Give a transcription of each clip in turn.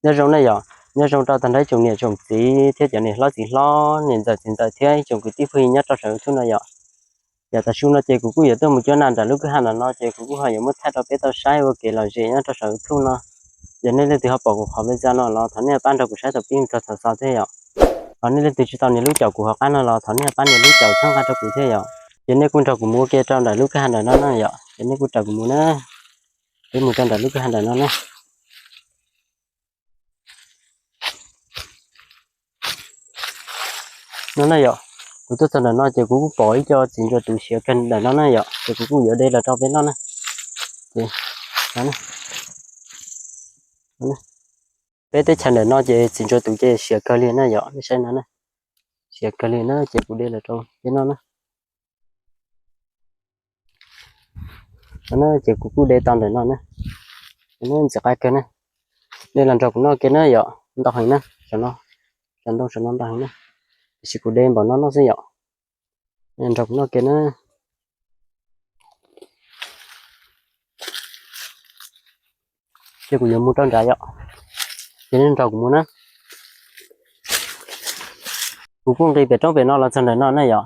Nyob zoo na yom, nyob zoo rau tag nrho ib tsoom niam tsoom txiv thiab cov niam hlob txiv hlob, niam ntxawm txiv ntxawm thiab ib tsoom kwv tij phooj ywg nyob rau saum YouTube no yom. Yog tam sim no ces kuv kuj yuav tuaj mus cuab nas nram lub kwj ha nram no ces kuv kuj ho yuav muab thaij rau peb tau saib ua kev lom zem nyob rau saum YouTube no. Yog nej leej twg ho pom kuv qhov vaj zaj no los thov nej pab nrog kuv saib thaum pib mus txog thaum xaus thiab yom. Ho nej leej twg tsis tau nias lub caum kuv hauv qab no los thov nej pab nias lub caum txhawb nqa rau kuv thiab yom. Ces nej kuj nrog kuv mus ua ke rau nram lub kwj ha nram no na yom, ces nej kuj raws kuv mus na. Peb mus rau nram lub kwj ha nram no na. No na yom, kuv tuaj txog nram no ces kuv kuj pom ib co txiv ntsuas tus siav kawg nram no na yom, ces kuv kuj yuav de los rau peb noj na. Ces peb teb chaws nram no ces txiv ntsuas tus ces siav kawg li na yom, nej saib no na, siav kawg li na, ces kuv de los rau peb noj na. No na, ces kuv kuj de tau ntawm no na, ntxim qab kawg na. Nej los nrog kuv noj ke na yom, ntau heev na, saum no, saum ntoo saum no ntau heev na, tiam sis kuv de npaum no noj xwb yom. Nej nrog kuv noj ke na. Ces kuv yuav mus rau nrad yom, ces nej nrog kuv mus na. Kuv kuj nqis pem roob pem no los txog ntawm no na yom.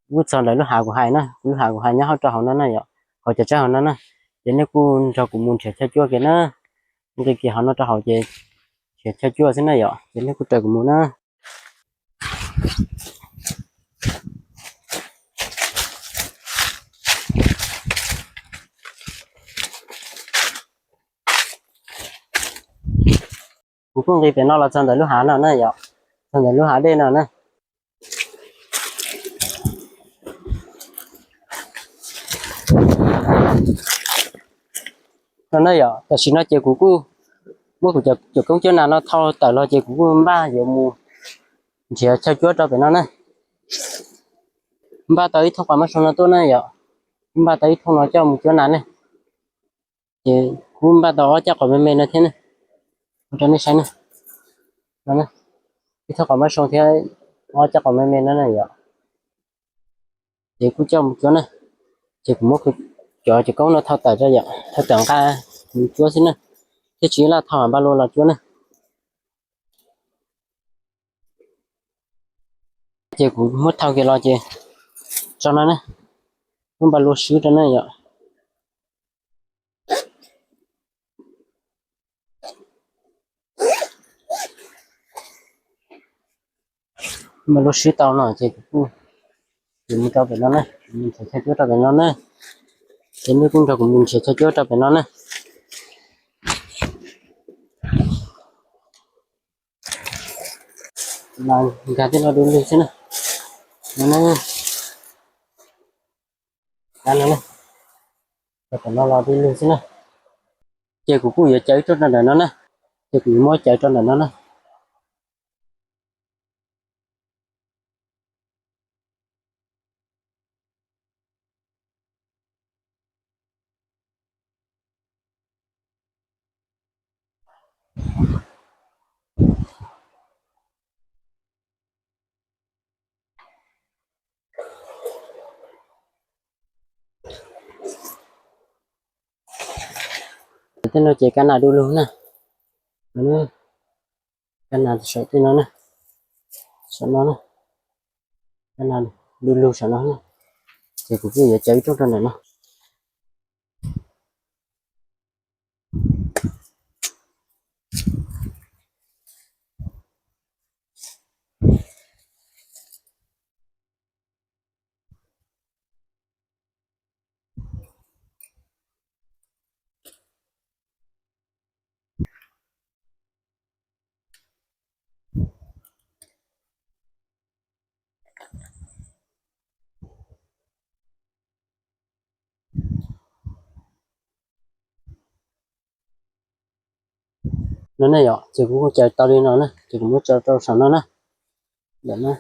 Kuv txog ntawm lub hav kuv hais na, kuv lub hav kuv hais nyob hauv rau hauv no na yom, hauv cov tsaib hauv no na. Ces nej kuj nrog kuv mus nrhiav chaw cuab kiag na. Nqis kiag hauv no rau hauv ces nrhiav chaw cuab xwb na yom, ces nej kuj raws kuv mus na. Kuv kuj nqis pem no los txog ntawm lub hav no na yom, txog ntawm lub hav dej no na. No na yom, tam sim no ces kuv kuj muab kuv cov koob cuab nas no thau tawm los ces kuv kuj npaj yuav mus nrhiav chaw cuab rau pem no na. Npaj tau ib thooj quav mab soo no tuaj na yom, npaj tau ib thooj no coj mus cuab nas ne. Ces kuj npaj tau ob caj quav me me no thiab ne, rau nej saib ne. Ib thooj quav mab soo thiab ob caj quav me me no na yom. Ces kuj coj mus cuab na. Ces kuv muab cov cov koob no thau tawm, thau tawm nqa mus cuab xwb na, thiab tsis laj thau npa lua los cuab na. Ces kuv muab thau kiag los ces tso no na, muab npa lua swb rau na yom. Mas lub swb tau no ces kuv kuj mus rau pem no na, mus nrhiav chaw cuab rau pem no na. Ces nej kuj nrog kuv mus nrhiav chaw cuab rau pem no na. Mas nkag tej no du lug xwb na. No na, no na, rau pem no los du lug xwb na. Ces kuv kuj yuav caw ib rooj rau ntawm no na. Ces kuv yuav muab caw rau ntawm no na. Tej no ces kab nas du lug na. Kab nas saum tej no na, saum no na, kab nas du lug saum no na. Ces kuv kuj yuav caw ib rooj rau ntawm no. No ne yom, ces kuv kuj caw tau li no na, ces kuv muab tso rau saum no na. Ntawm no.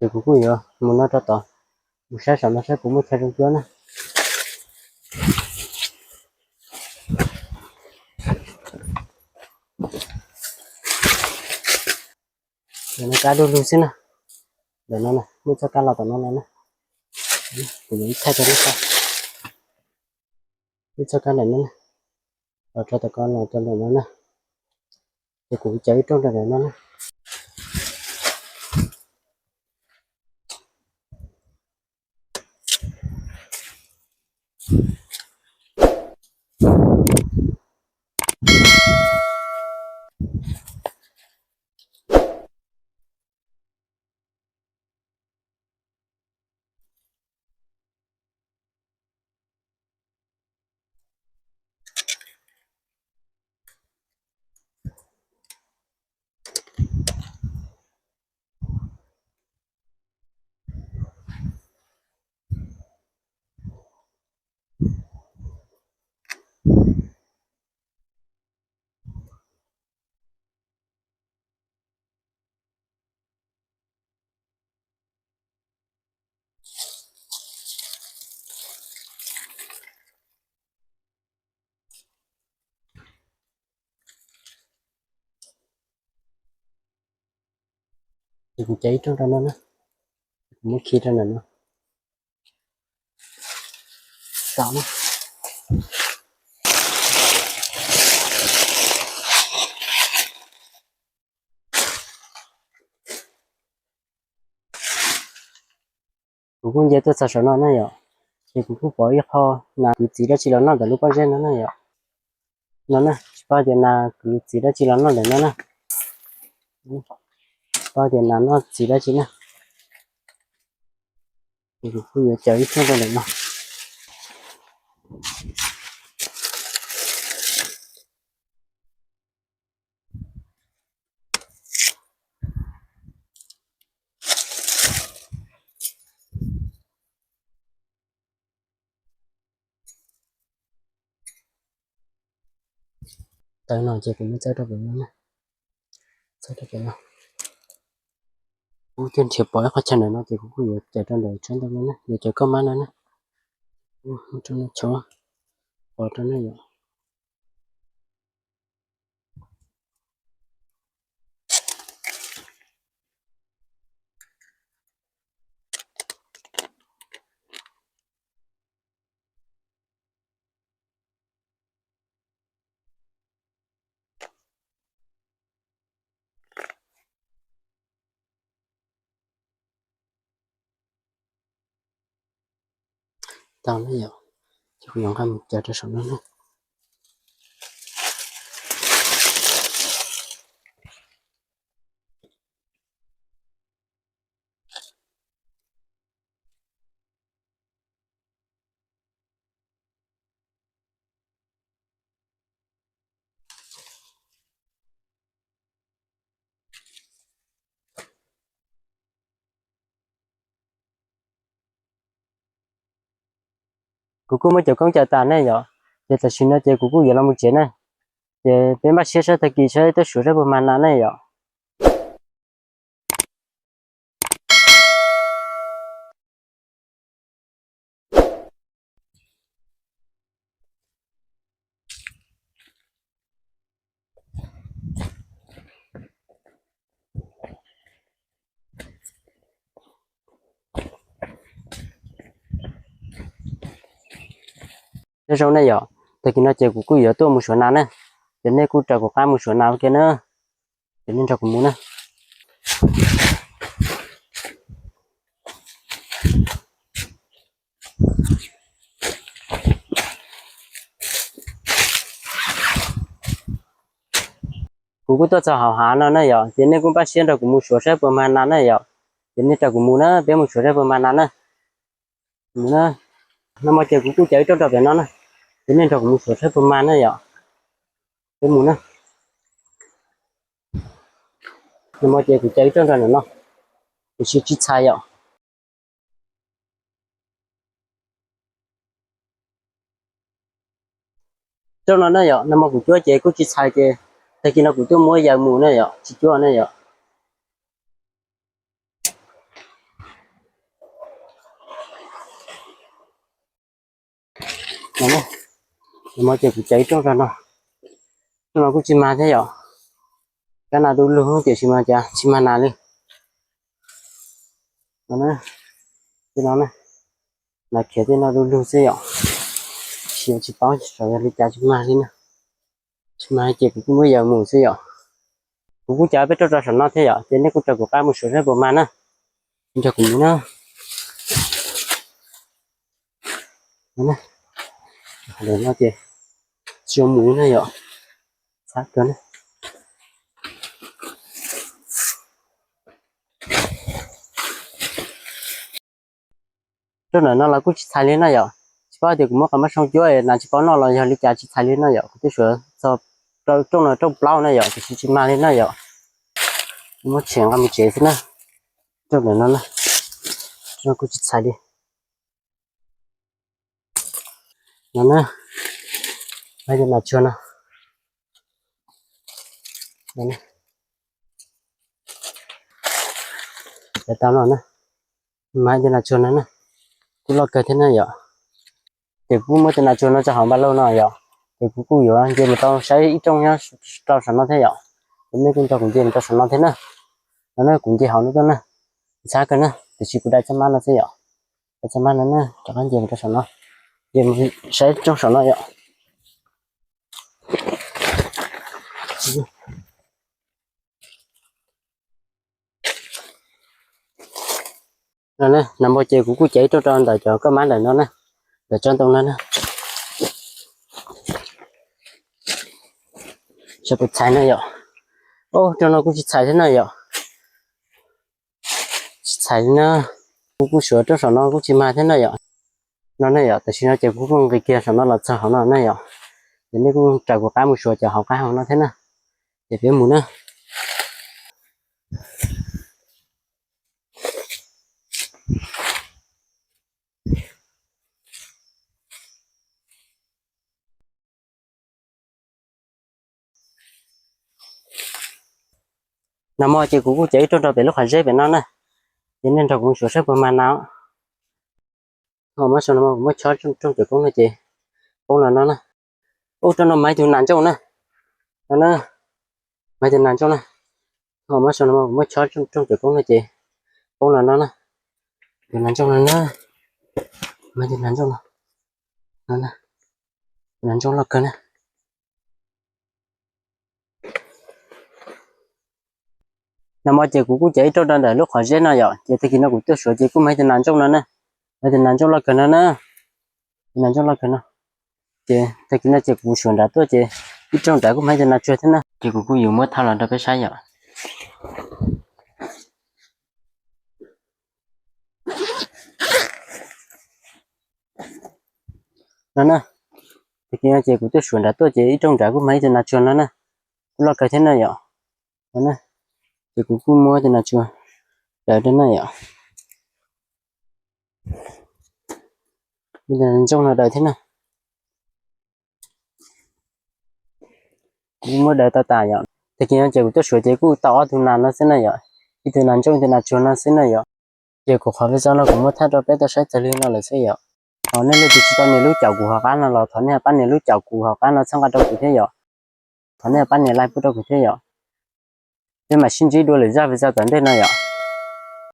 Ces kuv kuj yuav mus no rau tod, mus saib saum no saib puas muaj chaw zoo cuab na. Ntawm no kab du lug xwb na. Ntawm no na, muaj txoj kab los tom no no na. Kuv yuav ib thaij rau nej saib. Ib txoj kab ntawm no na, los rau tom ko los rau ntawm no na. Ces kuv cawv ib rooj rau ntawm no na. Ces kuv cawv ib rooj rau no na, kuv muab khi rau ntawm no. Tau na. Kuv kuj nce tuaj txog saum no na yom, ces kuv kuj pom ib qho nas kwv txiv dab tsi los noj ntawm lub pob zeb no na yom. No na, tsis paub tias nas kwv txiv dab tsi los noj ntawm no na. Tsis paub tias nas noj txiv dab tsi na. Ces kuv kuj yuav cawv ib rooj rau ntawm no. Tawv no ces kuv muab txawb rau pem no na. Txawb rau pem no. Kuv thiaj nrhiav pom ib qho chaw ntawm no ces kuv kuj yuav cawv rau ntawm tsheb ntawm no na, yuav cawv koj mab no na. Rau no chov pov rau na yom. Tau na yom, ces kuv yuav nqa mus cawv rau saum no na. Kuv kuj muab cov koob cawv tas ne yom, ces tam sim no ces kuv kuj yuav los mus tsev na. Ces peb npaj siab saib tag kis saib tuaj suav saib puas mag nas ne yom. Nyob zoo ne yom, tag kis no ces kuv kuj yuav tuaj mus suav nas na, ces nej kuj raws kuv qab mus suav nas ua ke na, ces nej nrog kuv mus na. Kuv kuj tuaj txog hauv hav no na yom, ces nej kuj npaj siab nrog kuv mus suav saib puas mag nas na yom, ces nej nrog kuv mus na, peb mus suav saib puas mag nas na. Mus na, no mas ces kuv kuj cawv ib rooj rau pem no na, ces nej nrog kuv mus suav saib puas mag na yom, peb mus na. No mas ces kuv cawv ib rooj rau ntawm no, kuv tsis tsis txhais yom. Rooj no na yom, no mas kuv cuab ces kuj tsis txhais ces tag kis no kuv tuaj muab yaws mus na yom, tsis cuab na yom. No, no ces kuv caiv ib rooj rau no. Rooj no kuj tsis mag thiab yom. Kab nas du lug tiam sis mas cas tsis mag nas li. No, tej no na, nas khiav tej no du lug xwb yom. Tsis, tsis paub xyov yog li cas tsis mag li na. Tsis mag ces kuv kuj muab yawm mus xwb yom. Kuv kuj caiv peb rooj rau saum no thiab yom, ces nej kuj raws kuv qab mus suav saib puas mag na. Nrog kuv mus na. Lawm no ces tsis zoo mus na yom. Txhab kawg na. Rooj ntawm no los kuj tsis txhais li na yom. Tsis paub tias kuv muab qhov mab soo cuab es nas tsis paub noj los yog li cas tsis txhais li na yom. Kuv twb suav txog rooj no rooj plaub na yom, tiam sis tsis mag li na yom. Muab tshem nqa mus tsev xwb na. Rooj ntawm no na, rooj no kuj tsis txhais li. No na, mag cov nas tsuag no. Cov tau no na, mag cov nas tsuag no na, kuj loj kawg thiab na yom. Ces kuv kuj muab cov nas tsuag no tso hauv npaj lauj no yom. Ces kuv kuj yuav nce mus rau saib ib rooj nyob rau saum no thiab yom. Ces nej kuj nrog kuv nce mus rau saum no thiab na. No na kuv nce hauv no tuaj na, txhab kawg na, tiam sis kuv dai txoj mab no xwb yom. Dai txoj mab no na, rov qab nce mus rau saum no, nce mus saib rooj saum no yom. No na, nag hmo ces kuv kuj caiv ib rooj rau ntawm cov koj mab ntawm no na, ntawm tsob ntoo no na. Saib puas txhais na yom. Ub, rooj no kuj tsis txhais thiab na yom. Tsis txhais li na. Kuv kuj suav rooj saum no kuj tsis mag thiab na yom. No na yom, tam sim no ces kuv kuj nqis kiag saum no los txog hauv no na yom. Ces nej kuj raws kuv qab mus suav cov hauv qab hauv no thiab na. Ces peb mus na. Nag hmo ces kuv kuj caiv ib rooj rau pem lub qhov zeb pem no na. Ces nej nrog kuv suav saib puas mag nas. Ho mab soo no kuv muab chob rooj cawv koob no ces poob los no na. Ub, rooj no mag ib tug nas ntsooj na. No na, mag ib tug nas ntsooj na. Ho mab soo no kuv muab chob rooj cawv koob no ces poob los no na. Tus nas ntsooj no na, mag ib tug nas ntsooj no. No na, nas ntsooj loj kawg na. Nag hmo ces kuv kuj caiv ib rooj rau ntawm lub qhov zeb no yom, ces tag kis no kuv tuaj suav ces kuj mag ib tug nas ntsooj no na. Mag ib tug nas ntsooj loj kawg no na. Nas ntsooj loj kawg no. Ces tag kis no ces kuv suav nrad tuaj ces ib rooj nrad kuj mag ib tug nas tsuag thiab na. Ces kuv kuj yuav muab thauj los rau peb saib yom. No na, tag kis no ces kuv tuaj suav nrad tuaj ces ib rooj nrad kuj mag ib tug nas tsuag no na. Kuj loj kawg thiab na yom. No na, ces kuv kuj muab tus nas tsuag daws rau na yom. Tus nas ntsooj no daws thiab na. Kuv muab daws tau tas yom. Tag kis no ces kuv tuaj suav ces kuj tau ob tug nas no xwb na yom. Ib tug nas ntsooj ib tug nas tsuag no xwb na yom. Ces kuv qhov video no kuv muab thaij rau peb tau saib txog li no lawm xwb yom. Thov nej leej twg tsis tau nias lub caum kuv hauv qab no los thov nej pab nias lub caum kuv hauv qab no txhawb nqa rau kuv thiab yom. Thov nej pab nias like pub rau kuv thiab yom. Peb mam sib ntsib dua lwm zaj video tom ntej no yom.